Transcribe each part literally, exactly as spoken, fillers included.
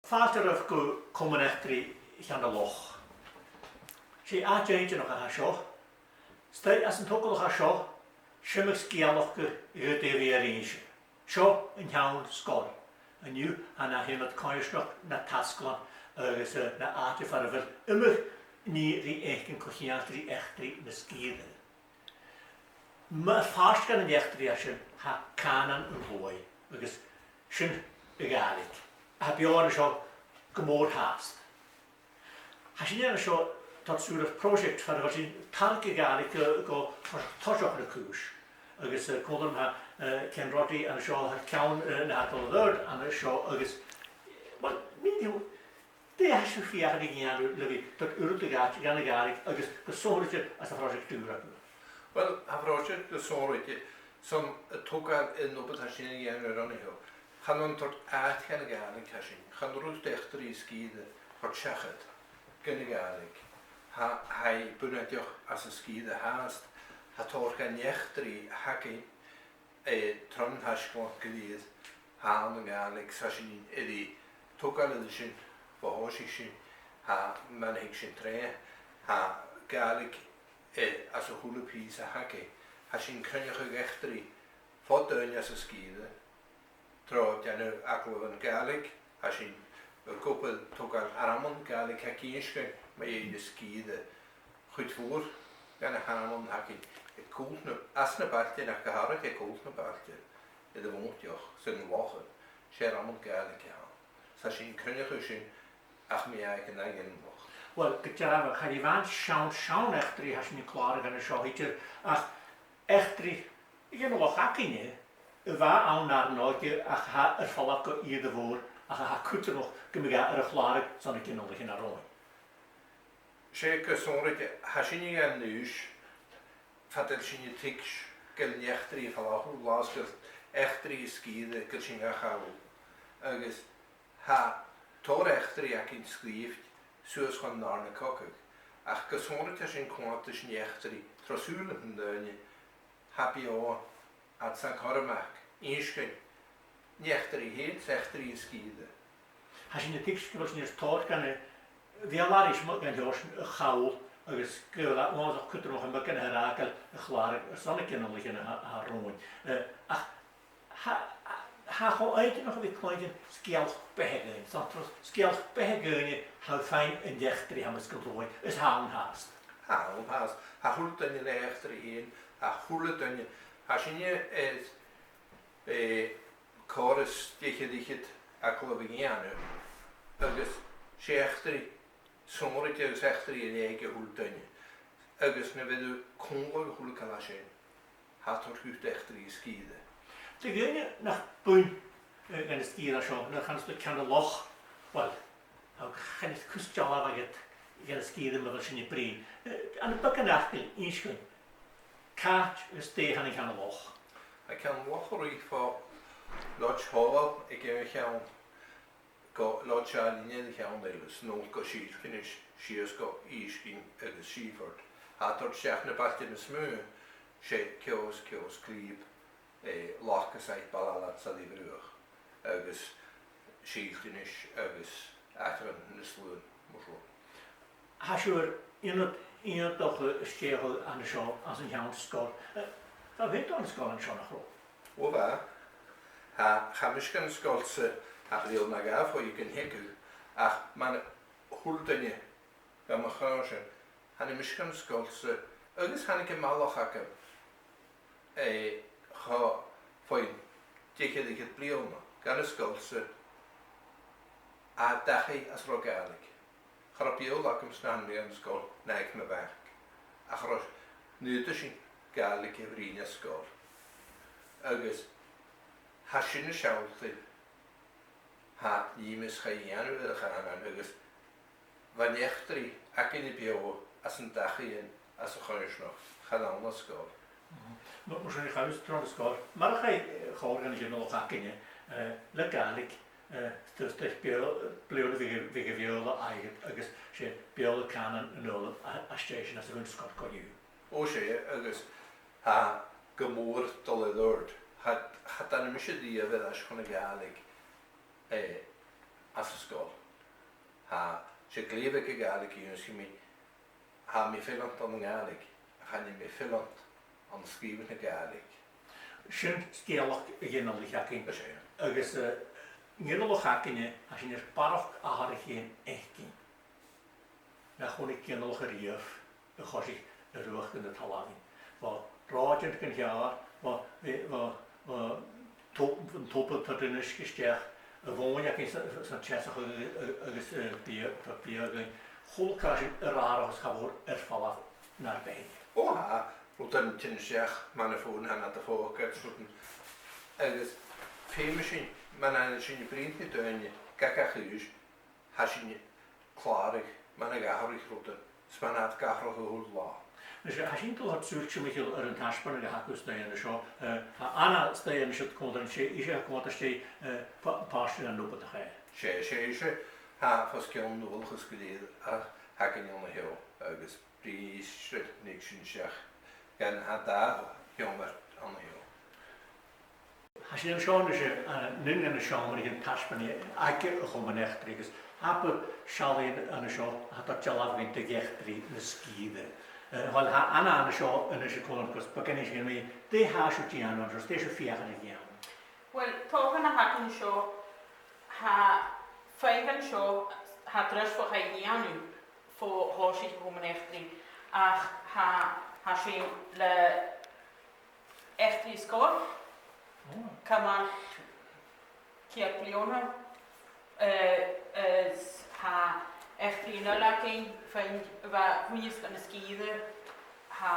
Fàilte oirbh gu Comann Eachdraidh Cheann a' Loch. 'S e àite inntinneach a tha seo. 'S toil leam an togalach a tha seo, seo mo sgeulachd gu dè bha air innse. Seo an t-seann sgoil. An-diugh, tha e na ionad coimhearsnachd, na tasglann agus, eh, na àite far a bheil iomadh nì ri fhaicinn co-cheangailte ri eachdraidh na sgìre. Mar phàirt dhen an eachdraidh a tha sin, tha cànan an t-sluaigh, agus sin a' Ghàidhlig. Tha e beò an seo gu mòr fhathast. Tha sinn an seo a' toirt sùil air project far a bheil sinn a' tarraing a' Ghàidhlig gu, gu toiseach na cùis. Agus, eh, còmhla rium tha, eh, Ken Roddy an seo, tha ceann, eh, na h-Acadamh an seo, agus, well, mi, dè tha sibh a' feuchainn ri dhèanamh le bhith a' toirt uiread de dh'àite dhan a' Ghàidhlig agus gu sònraichte anns a' phroject ùr agaibh? Well, tha a' phroject gu sònraichte son a' togail an obair a tha sinn a' dèanamh an-diugh. Chan ann a' toirt àite dhan a' Ghàidhlig a tha sinn, chan ann a' toirt eachdraidh na sgìre a thoirt seachad gun a' Ghàidhlig. Tha, tha i bunaiteach anns an sgìre fhathast, tha tòrr dhen eachdraidh a th' againn, eh, tron tasglann gu lèir, tha ann an Gàidhlig, 's tha sinn air a thogail an sin bho thòisich sinn, tha, mar a thig sinn troimhe, tha Gàidhlig, eh, anns a h-uile pìos a th' againn. Tha sinn a' cruinneachadh eachdraidh fo dhaoine às an sgìre, tro dhèanamh agallamhan Gàidhlig, tha sinn ag obair togail ainmean Gàidhlig aig Innse Dhuinn mu dheidhinn na sgìre. Chuid mhòr dha na h-ainmean a th' againn aig cùl na, anns na bailtean, ach gu h-àraid aig cùl na bailtean, air a' mhòintich, 's air an loch, 's e ainmean Gàidhlig a th' ann. 'S tha sinn a' cruinneachadh sin ach mu dheidhinn an ath-ghinealach. Well, gu dearbh, cha bhi a-mhàin seann, seann eachdraidh a tha sinn a' clàradh an seo idir, ach eachdraidh a' ghinealaich againne a bha ann nar n-òige ach a tha air falbh gu ìre mhòr ach a tha cudromach gum bi e air a chlàradh son na ginealaichean romhainn. 'S e gu sònraichte, tha sinne gan aois, far a bheil sinne a' tuigsinn gu bheil an eachdraidh a' falbh a h-uile latha, 's gu bheil eachdraidh na sgìre, gu bheil sinn ga chall. Agus tha tòrr eachdraidh againn sgrìobhte suas chun an Dàrna Cogadh, ach gu sònraichte tha sinn a' coimhead air an eachdraidh tro shùilean nan daoine a tha beò anns a' Chormaic, Innse Dhuinn, an eachdraidh fhèin, 's eachdraidh na sgìre. Tha sinn a' tuigsinn gu bheil sinn air tòrr dhen a' bheul-aithris mu dheidhinn a chall agus gu bheil e uabhasach cudromach a' mhic an fhear fhàgail a chlàradh airson na ginealaichean a tha, a tha romhainn. Eh, ach tha, tha e cho inntinneach a bhith a' cluinntinn sgeulachd beatha dhaoine, 's ann tro sgeulachd beatha dhaoine a tha thu a' faighinn an eachdraidh a tha mus gun luaidh, is tha e ann fhathast. Tha e ann fhathast, tha a h-uile duine le eachdraidh fhèin, tha a h-uile duine, tha sinne air, eh, còrr is deich air fhichead agallamh a dhèanamh, agus 's e eachdraidh sònraichte agus eachdraidh a leithid a h-uile duine. Agus nam biodh tu còmhla ri a h-uile càil a tha sin, tha thu a' toirt dhut eachdraidh na sgìre. Do dhaoine nach buin, eh, dhan an sgìre seo, nuair a chanas tu Ceann a' Loch, well, tha, chan eil cus dealbh agad dhen an sgìre mu bheil sinn a' bruidhinn. Eh, ann am beagan fhacail, innis dhuinn, càit is dè a th' ann an Ceann a' Loch? Tha Ceann a' Loch a' ruith bho Loch Howell aig aon cheann, gu Loch Sàil Inbhir Chinn eile, 's an uair sin gu Sìlteanis, sìos gu Ìsginn agus Sìophort. Tha e a' toirt a-steach na bailtean as motha, 's e Ceòs, Ceòs Clìob, eh, Loch Casaid, Baile Ailein 's Àirigh Bhruach, agus Sìlteanis agus Àite Ghleann Shlùin, mar sin. Tha sibh air ionad iongantach a stèidheachadh an seo anns an t-seann sgoil. Eh, bha thu fhèin dhan sgoil an seo, nach robh? Ò, bha. Tha, chaidh mise dhan sgoil-sa, tha bliadhna no dhà bho thàinig an t-seachdain, ach mar a h-uile duine dha mo chàirdean, thàinig mise dhan sgoil-sa, agus thàinig am balach agam, eh, cho faigh deich air fhichead bliadhna dhan an sgoil-sa, à dachaigh às an robh Gàidhlig. Cha robh beul agam-sa nuair a thàinig mi dhan sgoil, no aig mo mhac, ach cha robh, nuair a thòisich sinn Gàidhlig a bhruidhinn san sgoil. Agus tha sin a' sealltainn, tha, nì mise a' dèanamh air a' chànan, agus bha an eachdraidh againne beò anns an dachaighean, anns a' choimhearsnachd, chan ann an sgoil. Mhm. Mar, mar sin, chaidh sibh tron sgoil. Mar a chaidh, eh, tòrr dhen a' ghinealach againne, eh, le Gàidhlig, eh, 's dòcha bliadhna, bliadhna bhiodh, bhiodh a' Bheurla agad agus 's e Beurla cànan an fhoghlaim a, às dèidh sin anns a' bhun-sgoil co-dhiù. Ò, 's e, agus tha gu mòr dol air adhart. Cha, cha tàinig mise riamh air ais chun na Gàidhlig, eh, anns an sgoil. Tha, 's e glè bheag a' Ghàidhlig a dh'ionnsaich mi, tha mi fileanta anns a' Ghàidhlig, ach chan eil mi fileanta ann an sgrìobhadh na Gàidhlig. Sin sgeulachd a' ghinealaich againn. Is e. Agus, eh, an ginealach againne, tha sinn air barrachd atharrachaidhean fhaicinn. Nach cuimhnich ginealach a-riamh a choisich a' ruaig anns na talmhainn. Bha rathaidean gun teàrr, bha, bha, bha, bha to-, an tobar a' toirt an uisge a-steach, a' mhòine againn san, san teasachadh agus, eh, biadh, bha biadh againn. A h-uile càil sin air atharrachadh is cha mhòr air falbh nar beatha. O tha, rudan a' tighinn a-steach, mar a bha fòn, chan fhaod thu fònadh air rudan. Agus feumaidh sinn, mar a tha sinn a' bruidhinn ri daoine, gach, gach aois, tha sinn a' clàradh, mar a dh'atharraich rudan, is mar a tha iad ag atharrachadh a h-uile latha. Nise, tha sinn a' dol a thoirt sùil timcheall air an taisbeanadh a th' againn a-staigh an seo. Eh, tha Anna a-staigh an seo a' coimhead oirnn, 's e ise a tha a' coimhead a-staigh, eh, pà-, pàirt den obair a th' ann. 'S e, 's e ise, tha fo sgeul an dualchas gu lèir a th' againn an seo, agus bidh i a' sgrìobhadh sinn a-steach gun a dà sheòmar an seo. Tha sinn an seo a-nis, eh, ann an aon de na seòmraichean taisbeanaidh aig a' Chomann Eachdraidh, agus abair seallaidhean an seo a tha a' toirt dealbh dhuinn de dh'eachdraidh na sgìre. Eh, uill, tha Anna an seo a-nis a' coimhead oirnn, agus b' fheàrr leinn a bhith, dè tha sibh a' dèanamh an seo, dè tha sibh a' feuchainn ri dhèanamh? Uill, tha an t-òran a th' againn an seo, tha feadhainn an seo, tha treas fo chaidh a dhèanamh bho thòisich a' Chomann Eachdraidh, ach tha, tha sin le eachdraidh sgoil, o, còmhla ri ceud bliadhna, eh, is tha eachdraidh eile againn, feadhainn a bha buineas dhan sgìre, tha,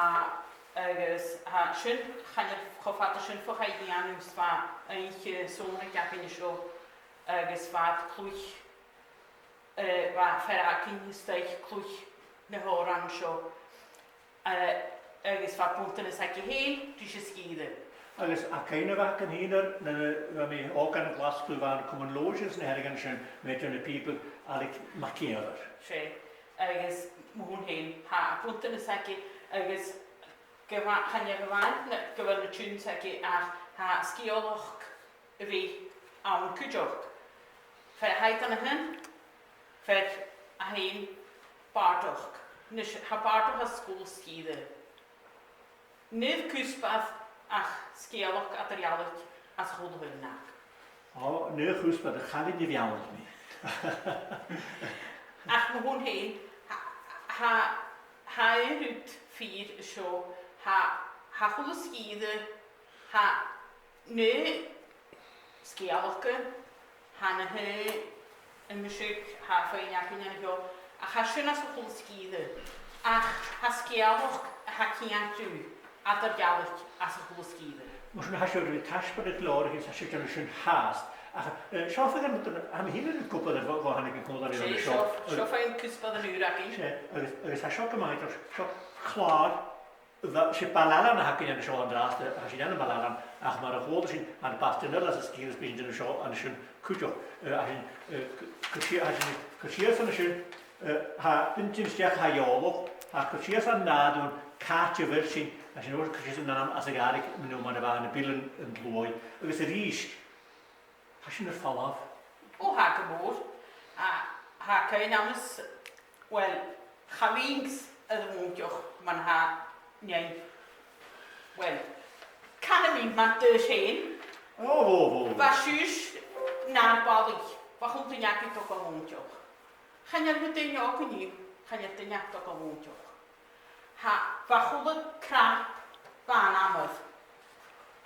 agus tha sin, chan eil cho fada sin fo chaidh a dhèanamh, is bha oidhche Shònraigh againn an seo, agus bha iad a' cluich, eh, bha fear againn a-staigh a' cluich na h-òrain seo. Eh, agus bha buntanas aige fhèin ris an sgìre. Agus tha cuimhne agam fhìn air, nuair a bha mi òg ann an Glaschu, bha an Comann Lòisir anns na Hearadh an sin, Major na Píobaire, Ailig MacÌomhair. 'S e, agus mo thùin fhèin, tha buntanas aige, agus gu bha-, chan e gu bheil na, gu bheil na tunes aige, ach tha sgeulachd a bhith ann cuideachd. Fear a th' ann an sin, fear a th' ann bàrdachd. Nis, tha bàrdachd anns a h-uile sgìre. Naomh cuspair ach sgeulachd eadar-dhealaichte anns a h-uile h-aon. O, naomh cuspair, a chailein, a mheall mi. Ach mo thùin fhèin, tha, tha, tha aon rud fìor an seo, tha, tha a h-uile sgìre, tha na sgeulachdan, tha na h-, am measg, tha feadhainn againn an seo, ach tha sin anns a h-uile sgìre, ach tha sgeulachd a tha a' ciallachadh eadar-dhealaichte anns a h-uile sgìre. Mar sin, tha sibh air a bhith a' taisbeanadh leabhraichean, 's tha sibh a' dèanamh sin fhathast. Ach, eh, seo feadhainn, tha mi fhìn air cùpla air bho, bho thàinig an còmhdhail air an seo. Seo, seo feadhainn cuspair an uair againn. 'S e, agus, agus tha seo gu math, seo clàr, bha, 's e Baile Ailein a th' againn an seo an-dràsta, tha sinn ann am Baile Ailein, ach mar a chuala sinn, tha na bailtean eile às an sgìre, is bidh sinn an seo an sin cuideachd, eh, tha sinn, eh, c-, cur sìos, tha sinn cur sìos an sin, eh, tha bintin a-steach, tha eòlach, tha cur sìos an nàdar, càit a bheil sinn, tha sinn a' cur sìos an ainm às a' Ghàidhlig, mar a bha na bilean an t-sluaigh, agus a-rithist, tha sin air falbh. O, tha gu mòr. A, tha cuimhne agam-s', uill, cha bhithinn-s' air a' mhòintich mar a tha nighean. Uill, canaidh mi mar dhuine fhèin. O, o, o. Bha sibhse nar balaich, bha a h-uile duine agaibh a' dol gu mhòintich. Chan eil na daoine òga an-diugh, chan eil duine a' dol gu mhòintich. Tha, bha a h-uile crap, bha e nam aonar.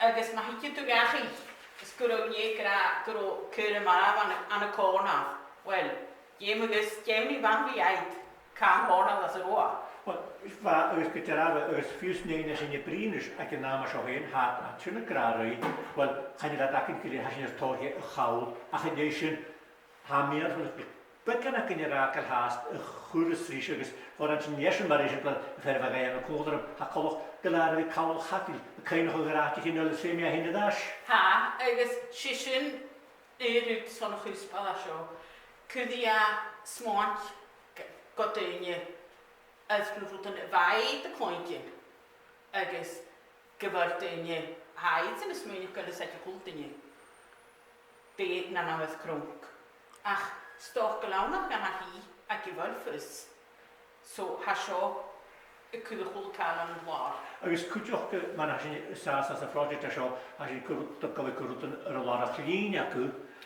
Agus ma thèid thu dhachaigh, is gun robh nì ag ràdh gun robh caora marbh ann, ann an còrnair, uill, dh'fheumadh, dh'fheumadh a bhith aig càrn còrnair às an robh e. Uill, bha, agus gu dearbh, agus fiù 's nigheanan a tha sinn a' bruidhinn ris aig an àm seo fhèin, tha, tha sin ag ràdh riutha, uill, chan eil iad againn gu lèir, tha sinn air tòrr a chall, ach an dèidh sin, tha mìorbhailean beagan againn air fhàgail fhathast a chuireas ris, agus bha an sin, mar eisimpleir, am fear a bha ga dhèanamh còmhla rium, tha coltach gu lèir a bhith a' call chadail, a' cuimhneachadh air àiteachan eile, 's e mi fhìn air ais. Tha, agus 's e sin an rud son a' chuspair seo. Cuiridh e smaoint gu, gu daoine air na rudan a bha iad a' cluinntinn, agus gu bheil daoine, tha iadsan a' smaoineachadh gu bheil e aig a h-uile duine, dè na, na bheil cronk. Ach 'S dòcha gu leòr nach gabh i ach a bheil fios. So, tha seo a' cur a h-uile càil ann an làr. Agus cuideachd, mar a tha sinn an sàs anns a' phròiseact seo, tha sinn a' cur, a' cur rudan air an làr a' chlìneadh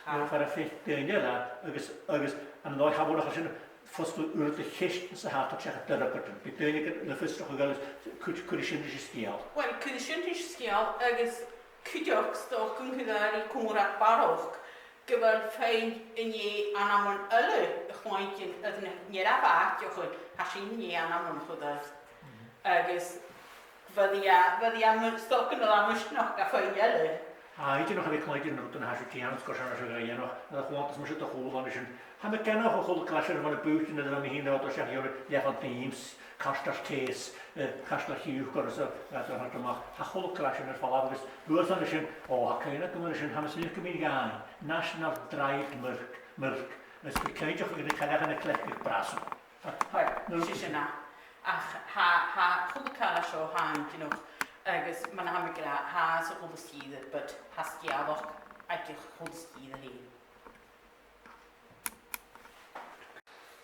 aca, far am faic daoine e, agus, agus an dòigh a tha sin, fosgladh uiread de cheistean 's a tha a' tighinn seachad air a' chùrsa. Bidh daoine le fiosrachadh agus cuid, cuiridh sinn ris an sgeul. Well, cuiridh sinn ris an sgeul agus cuideachd 's dòcha gun cuir e còmhla ri barrachd gu bheil feadhainn an dèidh ainmean eile a chluinntinn air na, na h-àiteachan, tha sin an dèidh ainmean a chur air. Agus bheir e, bheir e mu-, stoc an latha misneachd do feadhainn eile. Aidh, dìreach a bhith a' cluinntinn na rudan a tha sibh a' dèanamh, 's gur e sin a tha sibh a' dèanamh, na chluinntinn mise do chùl an sin. Tha mi a' ceangal a h-uile càil sin, mar a b' fheudar, na bha mi fhìn a' dol a shealltainn, Elephant Names, Cairteal Case, eh, Cairteal Chiùcair, is a, a, a, a, a, tha a h-uile càil sin air falbh agus luath an sin, o, tha cuimhne agam air sin, tha mi a' smaoineachadh gum bi e ann, National Dried Milk, Milk, is gu cinnteach gun caill e na cleachd aig Brasil. Tha, tha, 's e sin e. Ach tha, tha a h-uile càil seo, tha e inntinneach, agus mar a tha mi ag ràdh, tha e sa h-uile sgìre, but tha sgeulachd aig a h-uile sgìre fhèin.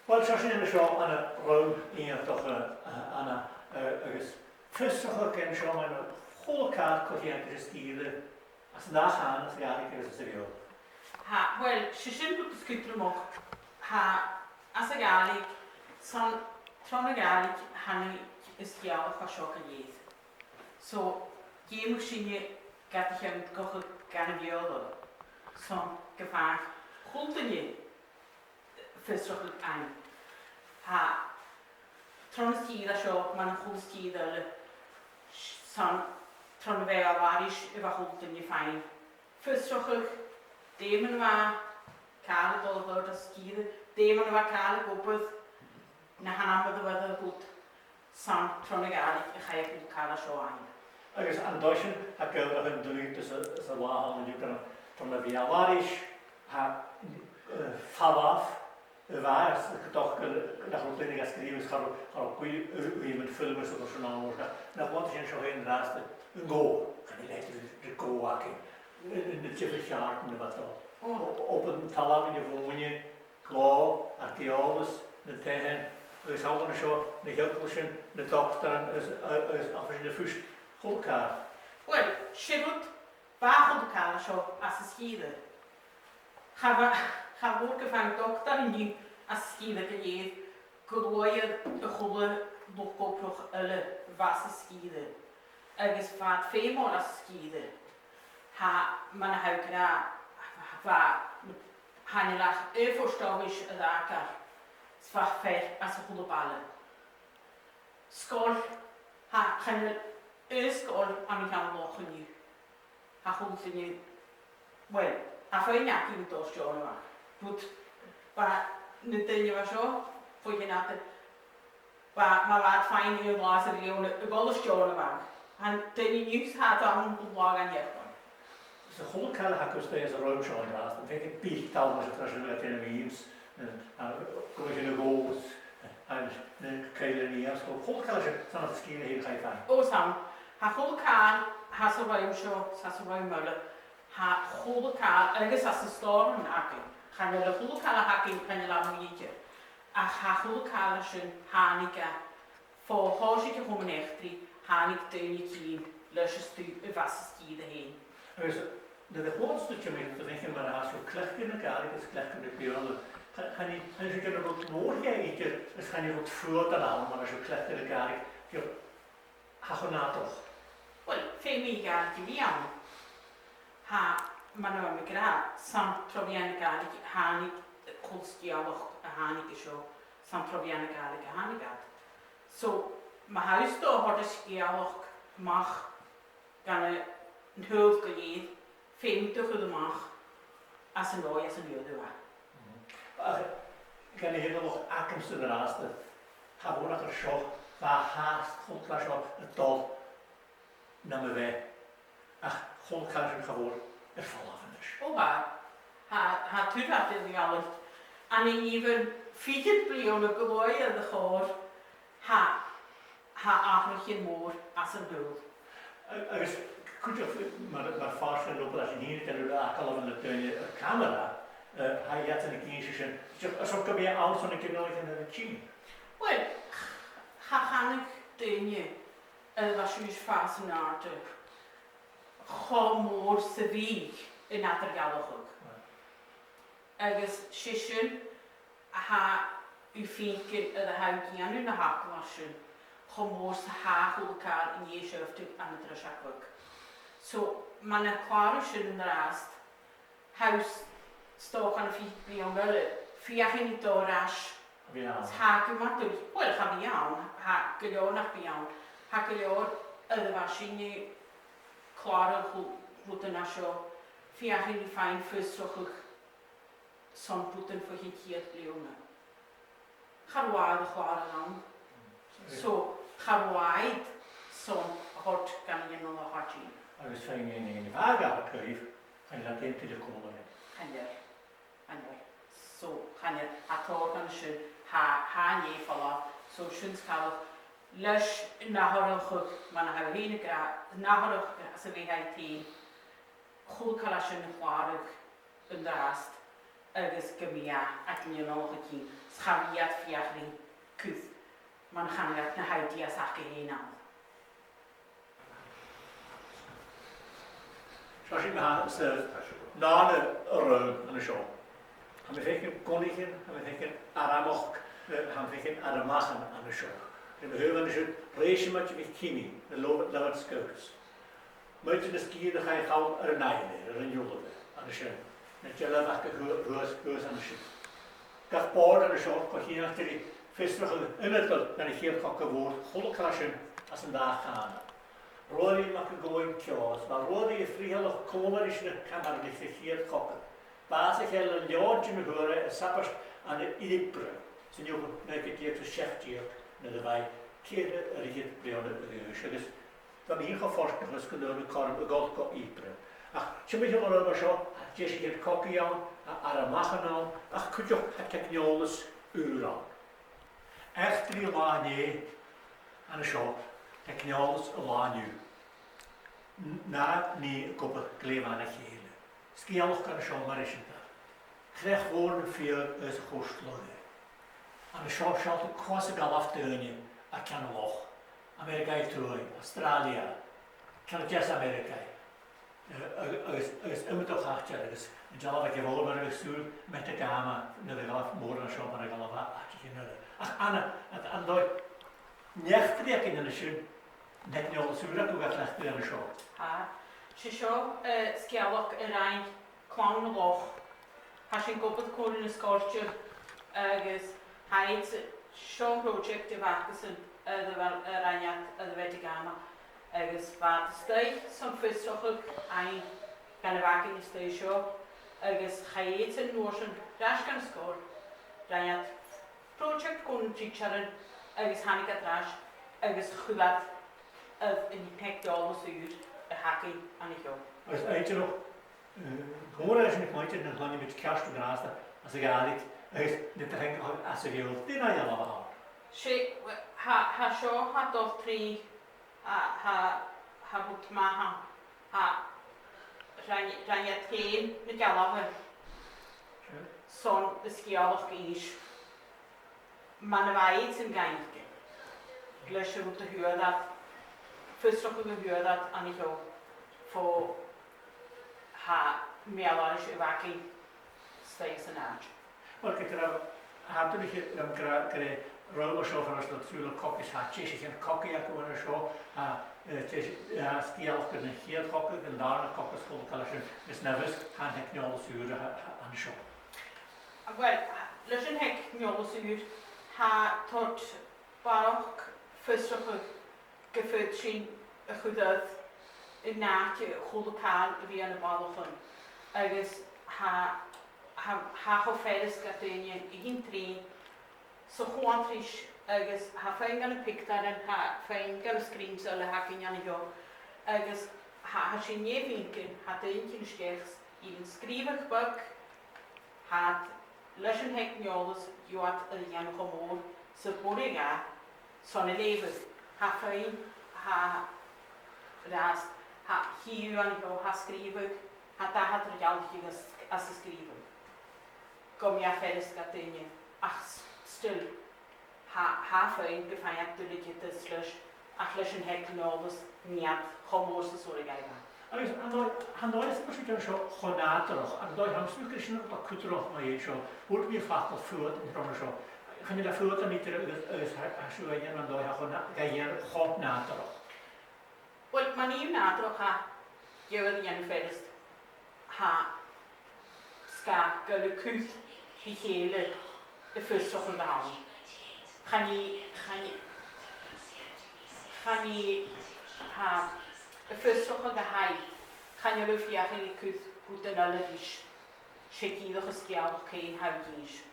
Uill, seo sinn an seo ann an rùm iongantach, eh, eh, ann an, eh, agus fiosrachadh an seo mu na h-uile càil co-cheangailte ris an sgìre, anns an dà chànan, anns a' Ghàidhlig agus anns a' Bheurla. Tha, uill, 's e sin rud as cudromaiche, tha, anns a' Ghàidhlig, 's ann tron a' Ghàidhlig a thàinig an sgeulachd seo gu lèir. So, dh'fheumadh sinne gad cheangal gu, gun a' Bheurla, 's ann gum faigheadh a h-uile duine fiosrachadh ann. Tha, tron an sgìre seo, mar a h-uile sgìre eile, 's ann tron a' bheul-aithris a bha a h-uile duine a' faighinn fiosrachadh, dè mar a bha càil a' dol air an sgìre, dè mar a bha càil ag obair, na h-ainmean a bh' air a' chùl, 's ann tron a' Ghàidhlig a chaidh a h-uile càil seo fhaighinn. Agus an dòigh sin, tha Gàidhlig an dùil sa, sa latha an-diugh gun, tron a' bheul-aithris, tha, eh, falbh a bha, is gu dòcha nach robh daoine ga sgrìobhadh, is cha robh, cha robh guth, eh, uidheam filmeadh 's a h-uile sìon ann, nach, nach bhfaodadh sinn seo fhèin an-dràsta, an gobha, chan eil leithid ri gobha againn, na, na, na diofar cheàrdan a bha a' dol. O. O, obair an talamh, na mòine, glòir, arc-eòlas, na taighean, agus thall an seo, na h-eaglaisean, na dotairean, agus, agus, agus sin a' phuist, a h-uile càil. Uill, 's e rud, bha a h-uile càil seo anns an sgìre. Cha mhò-, cha mhòr gum faigheadh dotair an-diugh anns an sgìre gu lèir, gu lèir a h-uile luchd-obrach eile a bh' anns an sgìre. Agus bha iad feumail anns an sgìre. Tha, mar a tha thu ag ràdh, bha, chan eil ach aon phost-oifis air fhàgail, 's bha fear anns a h-uile baile. Sgoil, tha, chan eil aon sgoil ann an Ceann a' Loch an-diugh. Tha a h-uile duine, well, tha feadhainn againn a' dol a Steòrnabhagh. But bha na daoine a bha seo, bho chionn fhada, bha, ma bha iad a' faighinn aon latha sa bhliadhna a' dol a Steòrnabhagh. Tha na daoine an-diugh, tha iad ann gu latha dhen t-seachdain. Is a h-uile càil a th' agaibh a-staigh anns an rùm seo an-dràsta, am faic sibh bith talamh a' tòiseachadh a' dèanamh memes, eh, a, gu bheil sinn a' gabhail, eh, agus na cuibhreannan, so a h-uile càil sin, 's ann às an sgìre fhèin a chaidh fhaighinn. O, 's ann. Tha a h-uile càil, tha sa rùm seo, tha sa rùm eile, tha a h-uile càil, agus anns na stòran againn, chan eil a h-uile càil a th' againn, chan eil e mu dheireadh. Ach tha a h-uile càil sin, thàinig e bho thòisich a' Chomann Eachdraidh, thàinig daoine a chionn leis an stuth a bh' anns an sgìre fhèin. Agus nuair a chunnaic sinn timcheall, do bheachd mar a tha sibh a' cleachdadh na Gàidhlig is a' cleachdadh na Beurla, cha-, chan e, chan e sibh a' dèanamh rud mòr dheth idir, is chan e rud fuadain a th' ann mar a tha sibh a' cleachdadh na Gàidhlig, tha, tha e cho nàdarrach. Well, feumaidh a' Ghàidhlig a bhith ann. Tha, mar a bha mi ag ràdh, 's ann tro mheadhan na Gàidhlig a thàinig a h-uile sgeulachd a thàinig an seo, 's ann tro mheadhan na Gàidhlig a thàinig iad. So, ma tha thusa a' dol a thoirt sgeulachd a-mach dhan an t-saoghal gu lèir, feumaidh tu a chur a-mach às an dòigh às an d' fhuair thu e. Mhm. Ach, gun a h-uile luchd agamsa an-dràsta, cha mhòr nach eil seo, bha fhathast a h-uile càil seo a' dol nam bheatha, ach a h-uile càil sin cha mhòr air falbh a-nis. O, tha. Tha, tha tuilleadh air a' ghealladh. An e nì bhon fichead bliadhna gu làidir air a' chòrr, tha, tha atharrachadh mòr anns an t-saoghal. A-, agus cuideachd mar, mar phàirt dhen obair a tha sinn fhìn a' dèanamh, agallamh nan daoine air camara, Eh, tha iad ag innse sin. Just, a bheil sibh gu bhith ann son na ginealaichean a tha sin? Uill, cha chanadh daoine a bha siud fàs an àirde cho mòr 's a bhiodh an eadar-dhealachadh. Agus 's e sin a tha thu fhèin a' dèanamh na h-eaglais sin, cho mòr 's a tha a h-uile càil an dèidh seo a bhith ann an drisg aca. So, mar a chlàradh sinn an-dràsta, tha s-, 's dòcha ann am fichead bliadhna eile, feuchainn ri dol air ais. Bha ann. Tha gu math dlùth, uill, cha bhi ann, tha gu leòr nach bi ann, tha gu leòr a bha sinn a' clàradh, rud, rudan a tha seo, feuchainn ri faighinn fiosrachadh son rudan bho chionn ceud bliadhna. Cha robh iad a' clàradh ann. So, cha robh iad son a thoirt dhan an ginealach a tha sin. Agus feumaidh mi a ràdh gu bheil, chan eil iad aon tuilleadh còmhla rinn. Chan eil, chan eil. So, chan eil, tha tòrr dhen sin, tha, tha an dèidh falbh. So, sin 's coltach leis an atharrachadh, mar a tha thu fhèin ag ràdh, an atharrachadh às a bheatha fhèin, a h-uile càil a tha sin a chlàradh an-dràsta agus gum bi e aig an ginealach a' tighinn, 's cha bhi iad a' feuchainn ri cur mar a chanadh iad na h-ideas aca fhèin ann. Seo sinn ma-thà san dàrna ràmh an seo. Tha mi a' faicinn gunnaich, tha mi a' faicinn armachd, eh, tha mi a' faicinn armachd an seo. Tha mi a' faicinn an seo rèisimeid a bhiodh cinnidh, na Lovat-, Lovat Scouts. Muinntir na sgìre a chaidh a chall air an island, air an iolaire, an sin. Na dealbhan aca shuas, shuas, shuas an sin. Gach bòrd an seo, co-cheangailte ri fiosrachadh ionadail dhan a' Chiad Chogadh Mhòr, a h-uile càil sin anns an dà chànan. Ruairidh Mac a' Ghobhainn Ceòs, bha Ruairidh a' frithealadh còmhla ris na Camshronaich sa Chiad Chogadh. Bha e air a leòdhas na h-uair a' sabaid ann an Oidhirp, san Iuchar naoi ceud deug 's a seachd deug, nuair a bha e ceithir air fhichead bliadhna a dh'aois, agus bha mi fhìn cho fortanach is gun d' fhuair mi cothrom a dhol gu Oidhirp. Ach timcheall an ràmh seo, tha deasaichean cogaidh ann, tha armachd ann, ach cuideachd tha teicneòlas ùr ann. Eachdraidh an latha an-dè an seo, teicneòlas an latha an-diugh. N-, na nì ag obair glè mhath ri chèile. Sgeulachd an seo mar eisimpleir. Creach mhòr nam fiadh agus a' chùirt-lagha. An seo sealltainn cò às a dh'fhalbh daoine à Ceann a' Loch, Ameireagaidh Thuaidh, Astràilia, ceann a deas Ameireagaidh, eh, ag-, agus, agus iomadach àite eile, agus an dealbh aig a' bhòrd mar a bhios sùil, Metagama, nuair a dh'fhalbh mòran an seo mar a dh'fhalbh à, àiteachan eile. Ach ann an, an, an dòigh, an eachdraidh againn an sin, an teicneòlas ùr aca a chleachd an seo. Tha. 'S e seo, eh, sgeulachd a rinn Clann a' Loch. Tha sinn ag obair còmhla ris na sgoiltean agus tha iad, seo an project a bh' acasan, eh, a bha, a rinn iad, eh, a bha iad ag ràdh. Agus bha iad a-staigh son fiosrachadh fhaighinn dhan a' bheachd a-staigh seo, agus chaidh iad an uair sin air ais dhan sgoil, rinn iad project còmhla ri tidsearan agus thàinig iad air ais agus chuir iad air an teicneòlas ùr a th' againn an seo. Agus idir, eh, còmhla ris na cluinntinn, chan eil mi ceart an-dràsta, às a' Ghàidhlig, agus na tha thu fhèin a' cur às a' Bheurla. Dè na dhealbhan a th' ann? 'S e, tha, tha seo, tha dol tro A, tha, tha rud math ann. Tha, rinn, rinn iad fhèin na dealbhan son an sgeulachd innse. Mar a bha iad san Gàidhlig, leis an rud a fhuair iad, fiosrachadh a fhuair iad an seo, fo, tha, meal-aithris a bh' againn a-staigh san àite. Uill, gu dearbh, tha duine, um, gur, gur e ràmh seo far a bheil sùil air cogadh, tha deasaichean cogaidh againn an seo, tha, eh, deas-, tha sgeulachd dhen chiad chogadh, dhen dàrna cogadh, 's a h-uile càil sin, is na bhios, tha an teicneòlas ùr a, a, an seo. Uill, leis an teicneòlas ùr, tha toirt barrachd fiosrachaidh gum faod sinn a chur air an àite a h-uile càil a bhith ann am balach ann. Agus tha, tha, tha e cho furasta do dhaoine a thighinn tron 's a choimhead ris, agus tha feum aca air na pictiuran, tha feum aca air na screens a th' againn an seo. Agus tha, tha sinn a' faicinn, tha daoine a' tighinn a-steach, even sgrìobhadh beag, tha iad leis an teicneòlas, gheibh iad a dhèanamh cho mòr 's a b' urrainn dha, son a leughadh. Tha feum, tha, ras, tha, chì thu an seo, tha sgrìobhadh, tha dà eadar-dhealachadh anns, anns an sgrìobhadh. gum biodh e furasta do dhaoine, ach s-, still, tha, tha feum gum faigh iad duilgheadas leis, ach leis an teicneòlas, nì iad cho mòr 's as urrainn dhaibh. Agus an dòigh, an dòigh a tha sibh a' dèanamh seo cho nàdarrach, an dòigh a tha mi a' smaoineachadh gur e sin a tha cudromach mu dheidhinn seo, thuirt mi am facal fuaid an-dràsta seo, chan eil am fuadan idir agus, agus tha, tha sibh a' dèanamh an dòigh a tha cho nà-, ga dhèanamh cho nàdarrach. Uill, ma nì thu nàdarrach, tha e gu bhith a' dèanamh furasta, tha sgath gu bheil a' cur ri chèile a' fiosrachadh a th' ann. Chan e, chan e, chan e, tha, a' fiosrachadh a th' ann, chan eil thu a' feuchainn ri cur rudan eile ris. 'S e dìreach an sgeulachd fhèin a tha thu ag innse.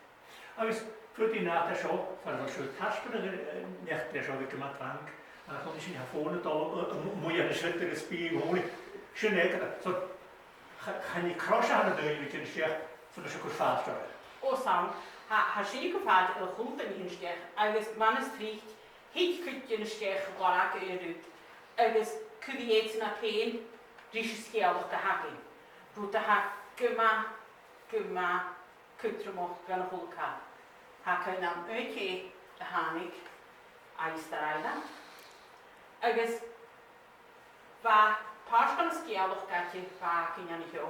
Agus faodaidh an nàdar seo, far a bheil sibh a' taisbeanadh, eh, an eachdraidh seo, bidh e gu math trang, ach an uair sin tha fòn a' dol, eh, eh, a-muigh an siud agus bidh e a' còmhnaidh. Sin e, so, cha-, chan e crois a th' ann an dòigh a bhith a' tighinn a-steach, far a bheil sibh a' cur fàilte oirre. O, 's ann, tha, tha sinne gu fàilte air a h-uile duine a thighinn a-steach, agus mar as trice, thig cuideigin a-steach a ghlacadh air rud, agus cuiridh iadsan iad fhèin ris an sgeulachd a th' againn. Rud a tha gu math, gu math cudromach dhan a h-uile càil. Tha cuimhn' agam aon tè a thàinig à Easter Island, agus bha pàirt dhen sgeulachd aice, bha againn an seo.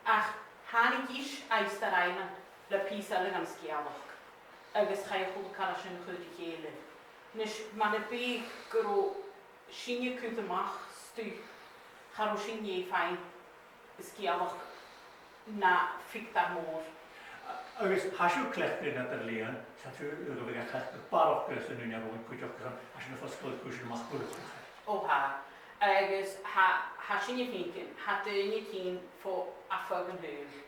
Ach thàinig ise à Easter Island le pìos eile dhen sgeulachd, agus chaidh a h-uile càil a tha sin a chur ri chèile. A-nis, mura biodh gun robh sinne a' cur a-mach stuth, cha robh sinn a' faighinn sgeulachd na phictiúr mòr. Agus tha sibh a' cleachdadh eadar-lìon, tha sibh a' cleachdadh barrachd san ùine romhainn cuideachd, tha sin a' fosgladh cùisean a-mach buileach. O tha. Agus tha, tha sinne a' faicinn, tha daoine a' tighinn fo air feadh an t-saoghail.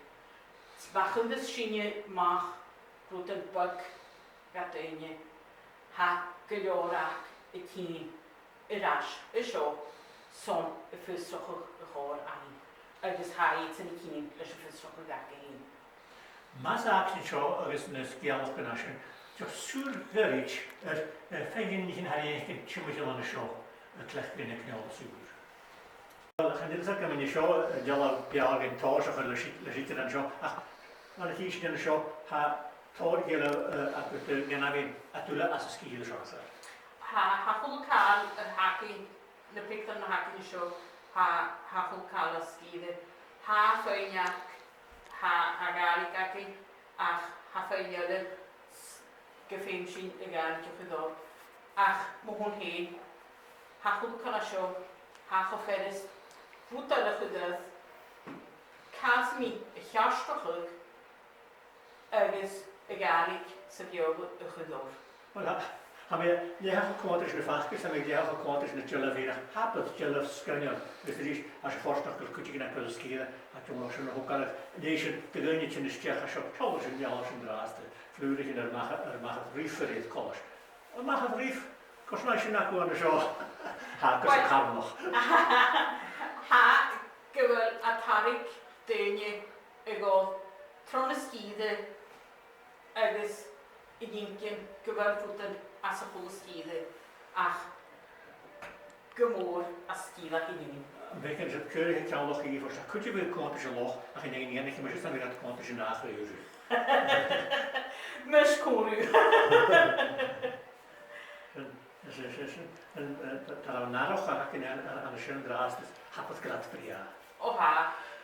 Ma chuireas sinne a-mach rudan beaga dha daoine, tha gu leòr aca a' tighinn air ais an seo son a' fiosrachadh a' chòir fhaighinn, agus tha iadsan a' tighinn leis a' phiosrachadh aca fhèin. Mas fhàg sinn seo agus na sgeulachdan a tha sin, deach sùil ghoirid air, eh, feadhainn a tha fhaicinn timcheall an seo a' cleachdadh teicneòlas ùr. Uill, chan eil fhios agam an e seo an dealbh beag a tha seo leis, leis an t-ainm seo, ach mar a chì sinn an seo, tha tòrr eile, eh, aca de ghnàth-mheadhan a tha dol às an sgìre seo, sir. Tha, tha a h-uile càil a th' againn, na pictiúir a th' againn an seo, tha, tha a h-uile càil às an sgìre. Tha feadhainn aca, tha, tha Gàidhlig againn, ach tha feadhainn eile s-, gum feum sinn a' Ghàidhlig a chur oirre. Ach mo thùs fhèin, tha a h-uile càil an seo, tha e cho furasta rud eile a chur oirre, càil sam bith a cheartachadh agus a' Ghàidhlig 's a' Bheurla a chur oirre. Uill, tha, tha mi leth cho còmhla ris na faclan, tha mi leth cho còmhla ris na dealbhan, ach tha iad dealbhan sgoinneil, agus a-rithist, tha e fortanach gu bheil cuideigin aca air an sgìre, a' dèanamh sin a thogail, a-nis, do dhaoine a' tighinn a-steach an seo, seall air an dealbh sin an-dràsta, flùraichean air mach, air mach air reef air eadar coltais. Air mach air reef, cò às a tha sin aca an seo? Tha, gus a' Charnach. Tha, gu bheil e a' tarraing daoine a dhol tron sgìre agus a dh'fhaicinn gu bheil rudan às a h-uile sgìre ach gu mòr às an sgìre againn fhìn. Am faic sibh cuideachd ceann Loch Ìobairt, tha cuid a bhith a' cunntadh an loch ach an fheadhainn a dh'fhaic mi, 's e sin a bhiodh a' cunntadh an ath chraobh. Nis còmhla. Sin, sin, sin, sin. An, eh, tha, tha an ath chraobh againn an, an, an sin an-dràsta, tha e gu math brèagha. O tha,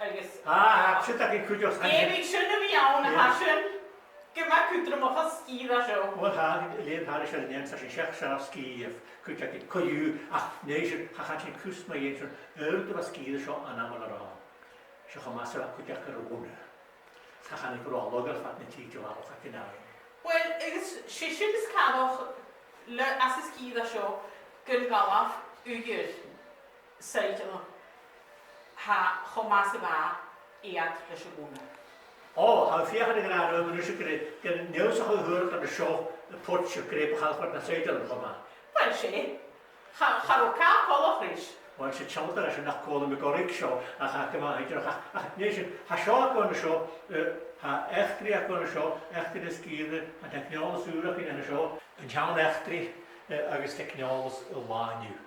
agus... Ah, tha, sin againn cuideachd. Dh'fheumadh sin a bhith ann, tha sin gu math cudromach às an sgìre seo. Uill, tha, lèan thairis air an fheadhainn, tha sinn a' seasamh san sgìre, cuideachd, co-dhiù, ach nise, tha, chan eil sinn cus mu dheidhinn sin, air an robh an sgìre seo an àm a bha romhainn. Seo cho math 's a bha cuideachd air a' ghunna. Tha, chan eil gu robh lagh air fad na tìde a bharrachd air an fheadhainn. Uill, agus 's e sin as coireach le, às an sgìre seo, gun gabh uiread saighdearan, tha, cho math 's a bha iad leis a' ghunna. O, tha, feuchainn a ràdh rium a-nis gur e, gur e an uair sin a chuir iad an seo, a' phoit seo, gur e bu chaomh leotha na saighdearan cho math. Uill, 's e. Cha, cha robh càil coltach ris. Uill, 's e, tha mi a' smaoineachadh nach cuala mi gu ruige seo, ach, ach, gu math, ach, ach, nise, tha seo againn an seo, eh, tha eachdraidh againn an seo, eachdraidh na sgìre, an teicneòlas ùr againn an seo. An t-seann eachdraidh, eh, agus teicneòlas an latha an-diugh.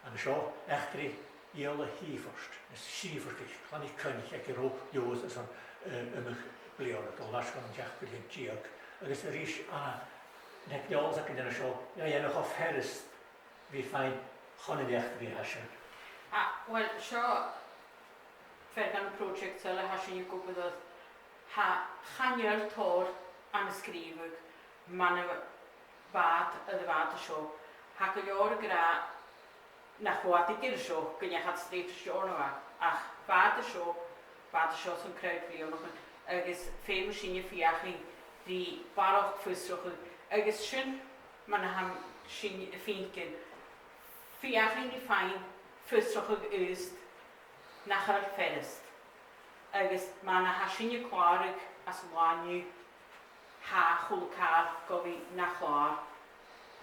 An seo eachdraidh Iarla Shìophort, na Sìophortaich, Clann 'ic Coinnich, aig an robh Leòdhas airson, eh, iomadh bliadhna, a' dol air ais chun an t-seachdamh linn deug, agus a-rithist, a, na leabhraichean againn an seo, a dhèanamh cho furasta ri faighinn chun an eachdraidh a tha sin. A, uill, seo fear dhen project eile a tha sinne ag obair air. Tha, chan eil tòrr ann an sgrìobhadh mar a bha iad air a' bhàta seo. Tha gu leòr ag ràdh nach robh iad ag iarraidh seo, gun deach iad straight a Steòrnabhagh. Ach bha iad an seo, bha iad an seo son crowd bhliadhnaichean, agus feumaidh sinne feuchainn ri barrachd fiosrachadh, agus sin mar a tha sinne a' faicinn, feuchainn ri faighinn fiosrachadh aosta nach eil furasta. Agus mar a tha sinne a' clàradh anns an là an-diugh, tha a h-uile càil gu bhith na chlàr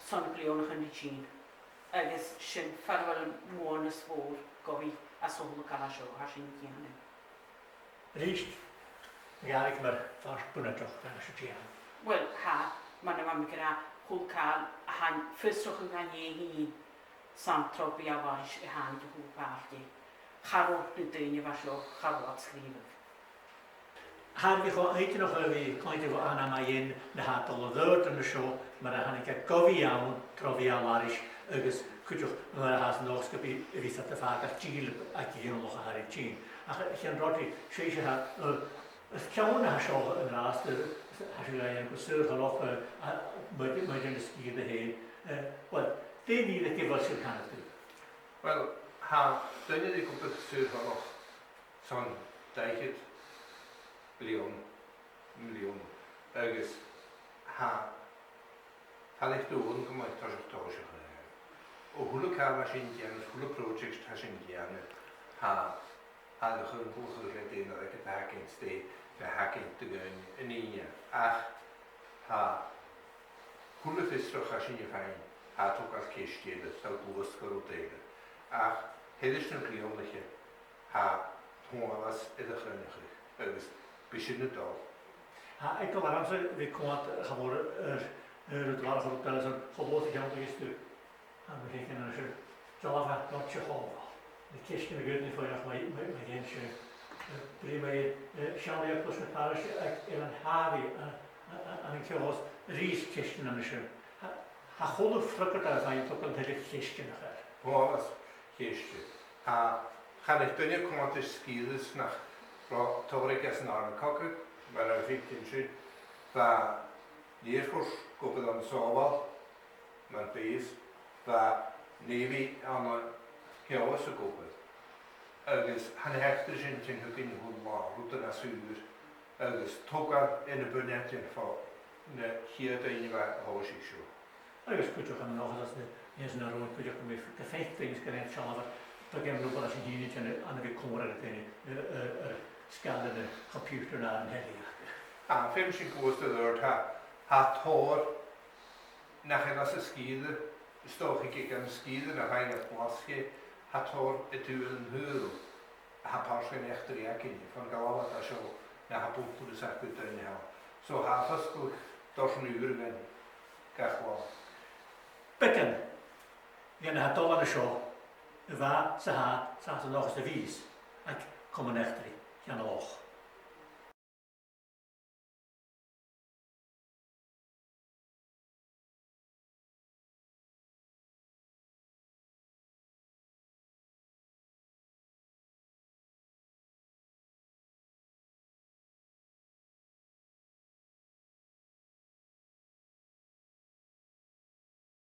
son bliadhnaichean ri tighinn. Agus sin far a bheil am buannachd mhòr gu bhith anns a h-uile càil a tha seo, tha sinne a' dèanamh. A-rithist, gheibh mi fhathast bunaiteach dha seo a dhèanamh. Uill, tha, mar a bha mi ag ràdh, a h-uile càil a tha fiosrachadh dhan fhèin, 's ann tro mheadhan-aithris a thàinig a h-uile càil dheth. Cha robh na daoine a bha seo, cha robh iad a' sgrìobhadh. Tha e cho inntinneach a bhith a' cluinntinn bho Anna mu dheidhinn na tha a' dol air adhart an seo, mar a thàinig e gu bhith ann tro mheadhan-aithris, agus cuideachd mar a tha e an dòchas gum bi, a bhios iad a' fàgail dìleab aig a' ghinealach a tha ri tighinn. Ach a Sheonag, 's e seo, a, Is ceann a tha seo an-dràsta, tha sibh a' dèanamh gu Saor Thoileach, eh, a, mu, mu dheidhinn na sgìre fhèin. Eh, uill, dè nì a bheil sibh a' cantainn? Uill, tha daoine ag obair Saor Thoileach son dà fhichead bliadhna, mbliadhna, agus tha Tha leithid dùil gu math toiseach tòiseachaidh. A h-uile càil a tha sinn a' dèanamh, a h-uile project a tha sinn a' dèanamh, tha, tha na h-uile càil le dèanamh aig an taigh againn, 's dè, le taigh againn do dhaoine an-diugh. Ach tha a h-uile fiosrachadh a tha sinn a' faighinn, tha e a' togail ceist eile, 's tha e a' gluasad gu rud eile. Ach thairis air na bliadhnaichean, tha tòrr às air a chruinneachadh agus bidh sin a' dol. Tha eagal ormsa a bhith a' coimhead, cha mhòr, air, air an dàrna rud eile, son cho luath 's a thèid thu, tha mi a' faicinn an seo, dealbh de Chomhairle. Na ceistean a dh'fhaodas sinn a chur mu, mu, mu dheidhinn seo, eh, bruidhinn mu, eh, seann eaglais na paraiste aig Eilean Harvey, a, a, a, an ceòs, a-rithist ceistean an seo. Tha, tha a h-uile freagairt a bha sinn a' togail an tuilleadh cheistean a chur. Tòrr às cheistean. Tha, chan eil duine a' coimhead air sgìre 's nach robh tòrr aige san Àrd-Chogadh, mar a bha fios againn sin, bha an Air Force ag obair ann an Sòbhal, mar bhàs, bha Navy ann an Ceòs ag obair. Agus chan eil eachdraidh sin a' tighinn thugainn a h-uile latha, rudan às ùr, agus togail air na bunaidean fo na ciad daoine a bha a thòisich seo. Agus cuideachd an dòchas às na, às na rud cuideachd gum bi, gum faic daoine 's gun dèan sealbh, tha gam nobal as an hìne teine, ann a bhith còmhradh ri daoine, eh, eh, air sgàile na computer no an telly aca. A, feumaidh sinn gluasad air, tha, tha tòrr nach eil às an sgìre, is dòcha aig an sgìre no a bha ann an Glaschu, tha tòrr a tha an t-saoghal a tha pàirt dhen eachdraidh againne, fon gabhail iad seo, na tha buntanas aca ri daoine eile. So tha fhios gu dòcha ùr a bhith gach latha. Beagan, dhen a tha dol an seo, a bha, 's a tha, 's a tha an dòchas a bhios aig Comann Eachdraidh Cheann a' Loch.